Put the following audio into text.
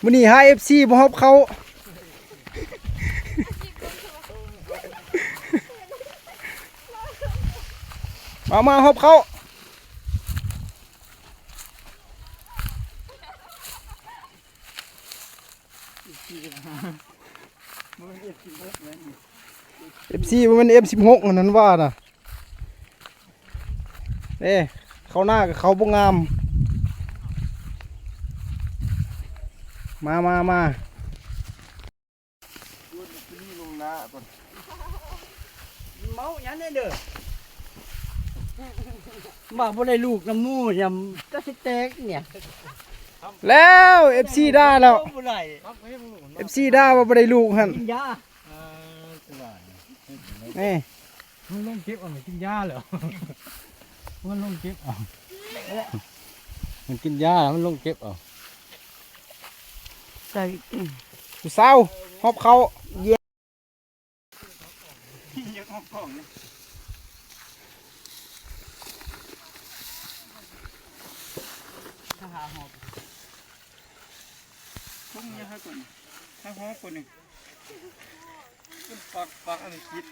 ມື້ນີ້ຫາເອັຟຊີມາຮອບເຂົ້າ ມາ ມາຮອບເຂົ້າ. ເອັຟຊີ ບໍ່ແມ່ນ ເອັມສິບຫົກ ອັນນັ້ນວ່ານະ ເດ້ ເຂົ້າໜ້າກໍເຂົ້າບໍ່ງາມ. ມາ ມາ ມາ ເມົາຫຍັງແດ່ເດີ ມາບໍ່ໄດ້ລູກນຳໝູ່ ຍາມຕາຊິແຕກເນຍ ແລ້ວ ເອັຟຊີ ດ່າແລ້ວ ບໍ່ໄດ້ ເອັຟຊີ ດ່າວ່າບໍ່ໄດ້ລູກຫັ້ນ ກິນຢາ ອ່າ ນີ້ ມັນລົງເກັບເອົາ ມັນກິນຢາແລ້ວ ມັນລົງເກັບເອົາ ມັນກິນຢາແລ້ວ ມັນລົງເກັບເອົາ ໃສ່ ຜູ້ສາວ ຮອບເຂົ້າ. ປັກ ປັກ ອັນນີ້